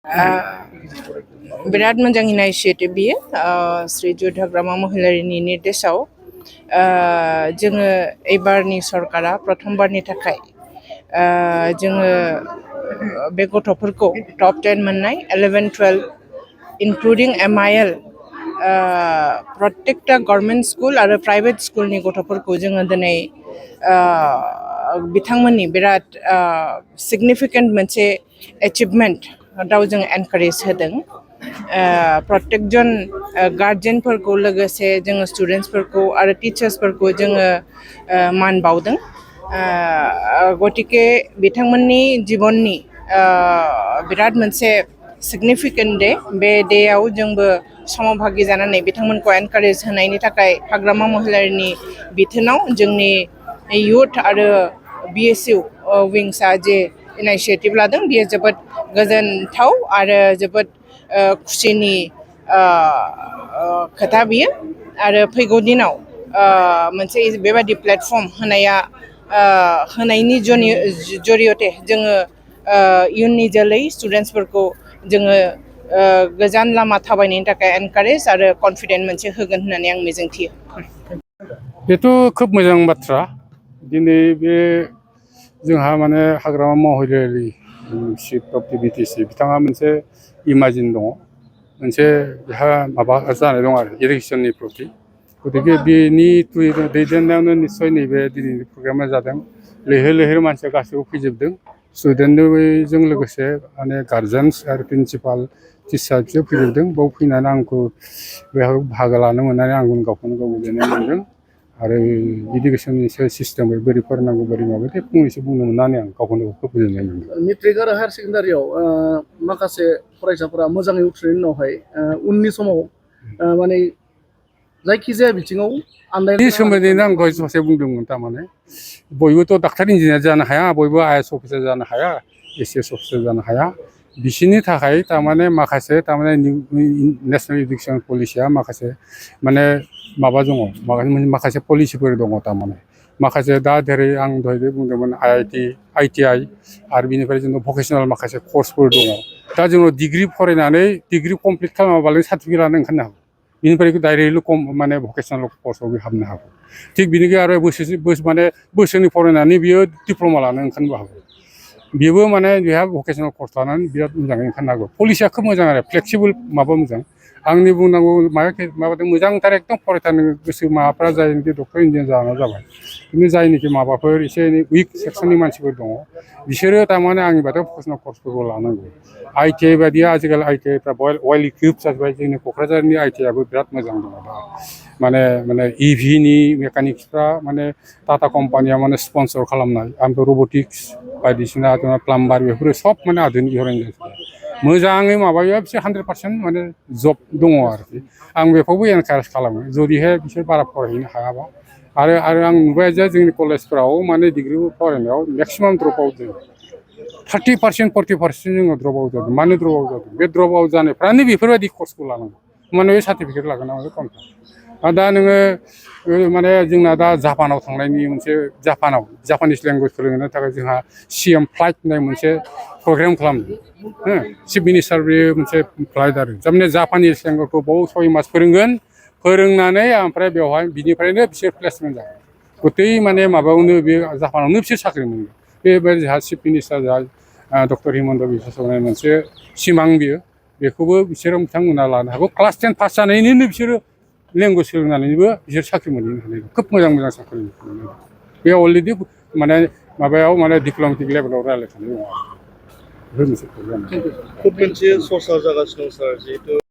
बिराद मोजां इनिशिएटिभ बियो श्रीजुत हाग्रामा महिलारिनि निर्देशआव जोङो एबारनि सरकारा प्रथमबारनि थाखाय जोङो बे गथ'फोरखौ टप 10 मोननाय 11-12 इनक्लुडिं MIL प्रत्येकटा गभर्नमेन्ट स्कुल आरो प्राइभेट स्कुलनि गथ'फोरखौ जोङो दिनै बिथांमोननि बिराद सिगनिफिकेन्ट मोनसे एचिभमेन्ट दाव जों एनकारेज होदों प्रत्येकजन गार्जेनफोरखौ लोगोसे जोङो स्टुडेन्टसफोरखौ आरो टिचार्सफोरखौ जोङो मान बावदों गतिके बिथांमोननि जिबननि बिराद मोनसे सिगनिफिकेन्ट डे बे डेआव जोंबो समभागि जानानै बिथांमोनखौ एनकारेज होनायनि थाखाय हाग्रामा महिलारिनि बिथोनाव जोंनि इयुथ आरो BSU विंसआ जे इनिशिएटिभ लादों बियो जोबोद गोजोनथाव आरो जोबोद खुसिनि खोथा बियो आरो फैगौ दिनाव मोनसे बेबादि प्लेटफर्म होनायनि जरियते जोङो इयुननि जोलै स्टुडेन्टसफोरखौ जोङो गोजान लामा थाबायनायनि थाखाय एनकारेज आरो कनफिडेन्ट मोनसे होगोन होननानै आं मिजिंथियो। बेथ' खोब मोजां बाथ्रा दिनै बे जोंहा माने हाग्रामा महिलारि चिफ अफ दि BTC बिथाङा मोनसे इमाजिन दङ मोनसे बेहा माबा जानाय दं आरो इरिगेसननि प्रति गतिके बेनि दैदेननायावनो निस्सय नैबे दिनैनि प्रग्रामा जादों लैहोर लैहोर मानसिया गासैबो फैजोबदों स्टुडेन्टजों लोगोसे माने गार्जेन्स आरो प्रिन्सिपाल टिचार बिसोर फैजोबदों बाव फैनानै आंखौ बेहाय बाहागो लानो मोननानै आं गावखौनो गाव गोजोननाय मोनदों आरो इडुकेसननि सिस्टेमै बोरै फोरोंनांगौ बोरै माबायदि फंनैसो बुंनो मोननानै आं गावखौनो खोब गोजोननाय मोनदों। मेट्रिक आरो हायार सेकेन्डारियाव माखासे फरायसाफोरा मोजाङै उथ्रिनायनि उनावहाय उननि समाव माने जायखिजाया बिथिङाव आन्दायनायनि सोमोन्दैनो आं दहाय ससे बुंदोंमोन थारमाने बयबोथ' डाक्टार इन्जिनियार जानो हाया बयबो IAS अफिसार जानो हाया SS अफिसार जानो हाया बिसोरनि थाखाय थारमाने माखासे थारमाने नेशनेल इडुकेसन पलिसिया माखासे माने माबा दङ माखासे पलिसिफोर दङ थारमाने माखासे दा जेरै आं दहाय बुंदोंमोन ITI आरो बिनिफ्राय जोङो भकेसनेल माखासे कर्सफोर दङ दा जोङो डिग्रि फरायनानै डिग्रि कमप्लिट खालामाबालाय सार्टिफिकेट लानो ओंखारनो हागौ बिनिफ्राय डाइरेक्टलि माने भकेसनेल कर्सआव हाबनो हागौ थिग बिनिखाय आरो बोसोरनै फरायनानै बियो डिप्ल'मा लानो ओंखारनोबो हागौ बेबो माने बेहा भकेसनेल कर्स लानानै बिराद मोजाङै ओंखारनो हागौ पलिसिया खोब मोजां आरो फ्लेक्सिबोल माबा मोजां आंनि बुंनांगौ माबादों मोजांथार एकदम फरायथारनो गोसो माबाफ्रा जायनोखि डक्टर इन्जिनियार जानाय जाबाय खिन्थु जायनोखि माबाफोर एसे एनै उइक सेक्सननि मानसिफोर दङ बिसोरो थारमाने आंनि बादै भकेसनेल कर्सफोरखौ लानांगौ ITI बायदिया आजिखालि ITIफ्रा वेल इकुइप जाजोब्बाय जोंनि क'क्राझारनि ITIआबो बिराद मोजां दङ दा माने EVनि मेकानिक्सफ्रा माने टाटा कम्पानिया माने स्पन्सर खालामनाय ओमफ्राय रबटिक्स बायदिसिना प्लाम्बार बेफोरो सब माने आधुनिक धरन जाजोब्बाय मोजाङै माबायो बिसोर 100% माने जब दङ आरोखि आं बेखौबो एनकारेज खालामो जुदिहाय बिसोर बारा फरायहैनो हायाबा आरो आं नुबाय जे जोंनि कलेजफोराव माने डिग्रि फरायनायाव मेक्सिमाम ड्रप आउट जायो 30% 40% जोङो ड्रप आउट जादों मानो ड्रप आउट जादों बे ड्रप आउट जानायफ्रानो बेफोरबायदि कर्सखौ लानांगौ माने बे सार्टिफिकेट लागोन ना कनफार्म दा नोङो माने जोंना दा जापानाव थांनायनि मोनसे जापानिस लेंगुवेज फोरोंनो थाखाय जोंहा CM फ्लाइट होननाय मोनसे प्रग्राम खालामदों चिफ मिनिस्टार बे मोनसे फ्लाइट आरो थारमाने जापानिस लेंगुवेजखौ बाव 6 मास फोरोंनानै ओमफ्राय बेवहाय बिनिफ्रायनो बिसोर प्लेसमेन्ट जागोन गतै माने माबायावनो बे जापानावनो बिसोर साख्रि मोनगोन बेबायदि जोंहा chief minister doctor Himanta Biswa शर्मानि मोनसे सिमां बेखौबो बिथांमोना लानो हागौ क्लास 10 पास जानायनिनो बिसोरो लेंगुवेज सोलोंनानैबो बिसोर साख्रि मोनहैनो हानाय खोब मोजां साख्रि मोनहैनो बे अलरेडि माने माबायाव माने डिप्ल'मेटिक लेभेलाव रायज्लायखानाय दङ बेफोर मोनसे प्रब्लेम खोब मोनसे सर्सा जागासिनो दं सार जिहेतु